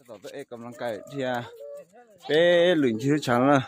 Tom tuaj ua kam laj kais dhia peb lwm ncig lub tshav no na.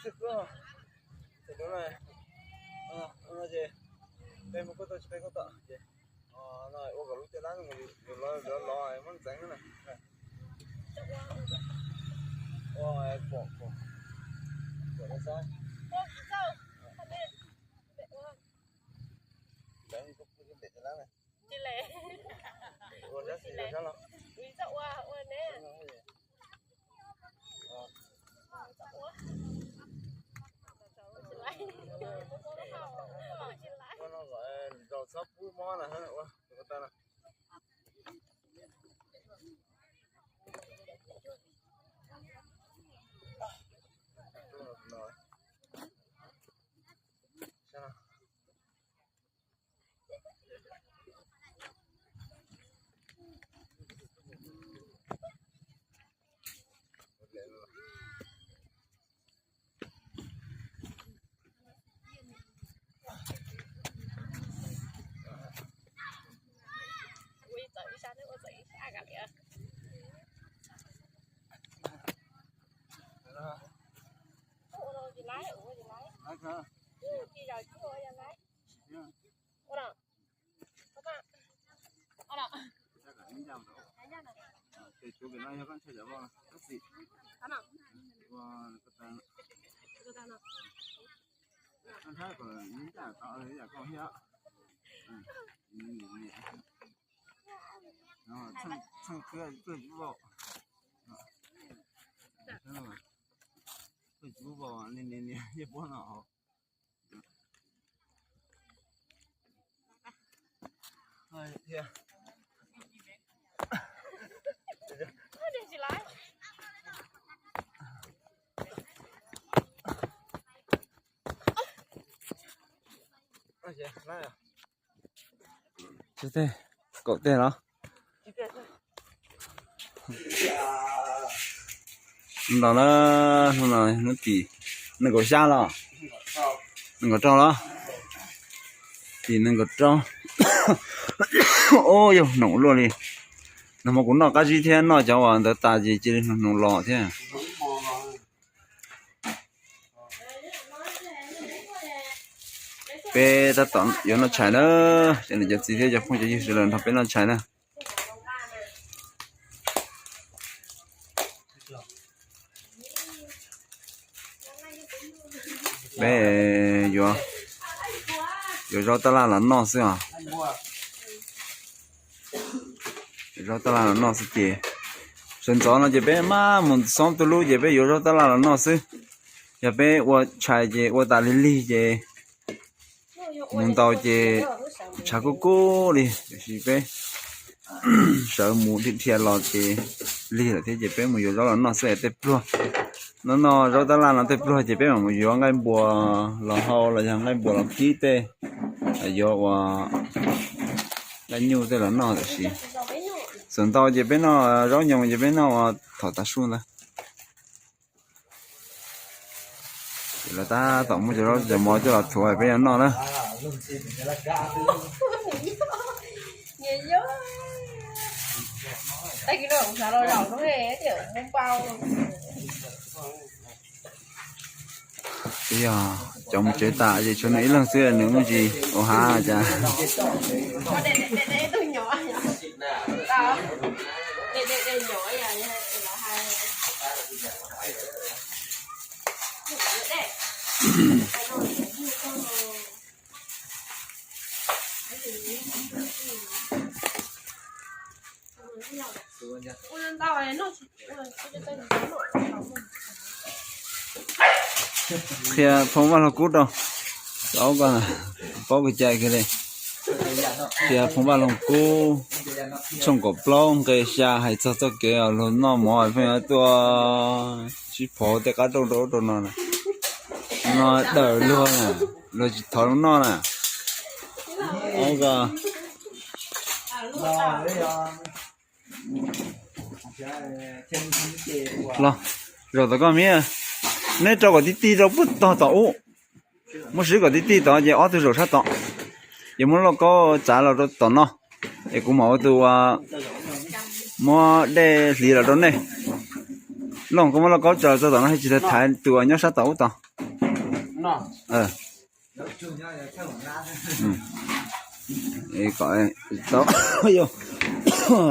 Xwb kub, ces lub no, no ces peb muab kub tau tsis peb kub tom ces no ua kom lub caj dab yus los lov muab ntxeev na. Ua pom pom pom xab ntxeev ntxeev npem caj dab na. Ua sab xis ua sab los. Ua no kom zaus txhob pub mob na ua tus ko taw no. Txheej khwb tuaj cub vau, tuaj cub vau niag niag niag yeej puab no. Tsib teg, kaum teg los? Hnub no na, hnub no hnub tim nees nkaum xya los? Nees nkaum rau los? Tim nees nkaum rau. Ub, yog noom luaj li. Nag hmo kuv noj qab zib thiab noj cov uas ntawd tas ces cia li hnoos hnoos los thiab. Peb tab tom yuav noj tshais na, cov niam cov txiv thiab cov phooj cov ywg sawv daws nrog peb noj tshais na. Peb yuav, yuav zaub tab laj los noj xwb os. Zaub tab laj los noj xwb ces sawv ntxov no ces peb maj mus xoob tuj lub ces peb yuav zaub tab laj los noj xwb. Yog peb ua tshais ces ua tas lig lig ces mus ntau ces tshav kub kub li, tiam sis peb sawv mus dhia dhia los ces lig lawm thiab ces peb mus yuav zaub los noj xwb es tej pluag. No noj zaub tab laj no tej pluag ces peb mam mus yuav nqaij npuas los hau los yog nqaij npuas los kib tej, yuav ua nqaij nyuj tej los noj tiam sis xav ntau ces peb noj zaub nyoos ces peb noj ua thaum tav su ntawd. Ces lawv tab tom muab cov zaub cov mov coj los thuav peb yuav noj na. Yog cov mus tsev tas ces tshuav nws ib leeg xwb nws muaj tsis ua hav cas. Qhia phoo Vaj Loog Kub rau, paub ko, paub kws cai kiag li. Qhia phoo Vaj Loog Kub tshooj kaum plaub nqe xya hais txog txoj kev luag noj mov pheej yuav tuaj sib phov tej qab rooj rau ub rau no na. No dawm luag na, luag tsis thov luag noj na. Ko los, zaum tom koj miv, neb rau kom tib tig rau puag tog tom ub. Muab swb kom tib tig tod ces ob tug zaum sab tod. Ces muab lauj kaub tsav los rau tom no, es kuv mam ua tus muab dej hliv los rau nej. Looj, koj muab lauj kaub tsav los rau tom no, tsis tas thaiv tus uas nyob sab tom ub tod.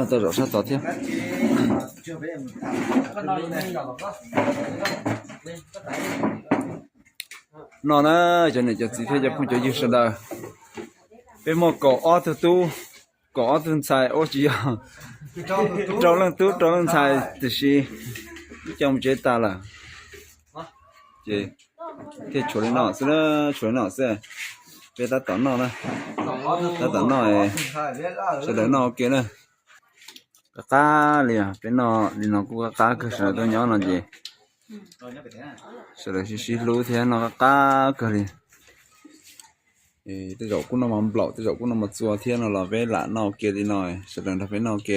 Tau zaum sab tod thiab. No na, cov niam cov txiv thiab cov phooj cov ywg sawv daws, peb muaj kaum ob tug tub, kaum ob tug ntxhais, ua tsis yog, rau leej tub rau leej ntxhais, tiam sis ib co mus tsev tas lawm, ces thiaj tshuav li no xwb, tshuav li no xwb. Peb tab tom noj na, tab tom noj, sawv daws noj ua ke na. Qab qab li, peb noj li no kuj qab qab kawg, sawv daws tuaj nyob no ces sawv daws sib sib hlub thiab noj qab qab kawg li. Tej zaum kuj noj mov nplaum, tej zaum kuj noj mov txua thiab no los peb lam noj ua ke li no, sawv daws nrog peb noj ua ke.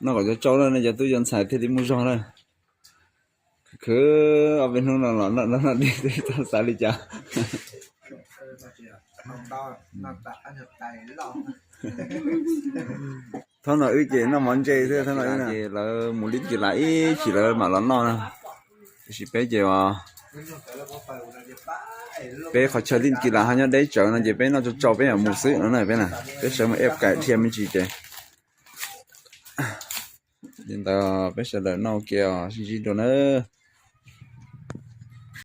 Noj kom tsau tsau na, nej cov tub cov ntxhais thiaj li muaj zog na. Khwv ob peb hnub no los noj noj noj dib twb tau xav li cas. Thaum no wb ces noj mov ntse xwb, thaum no wb ces lawv mus lij kis las ib chim lawv mam los noj na. Tiam sis peb ces peb qhov chaw lij kis las ho nyob deb tsawv no ces peb noj tsau tsau peb mam mus xwb no na peb na. Peb sawv mus ej kaim dhia me ntsis ces li ntawd peb sawv daws noj ua ke os, sib ntsib dua nawb.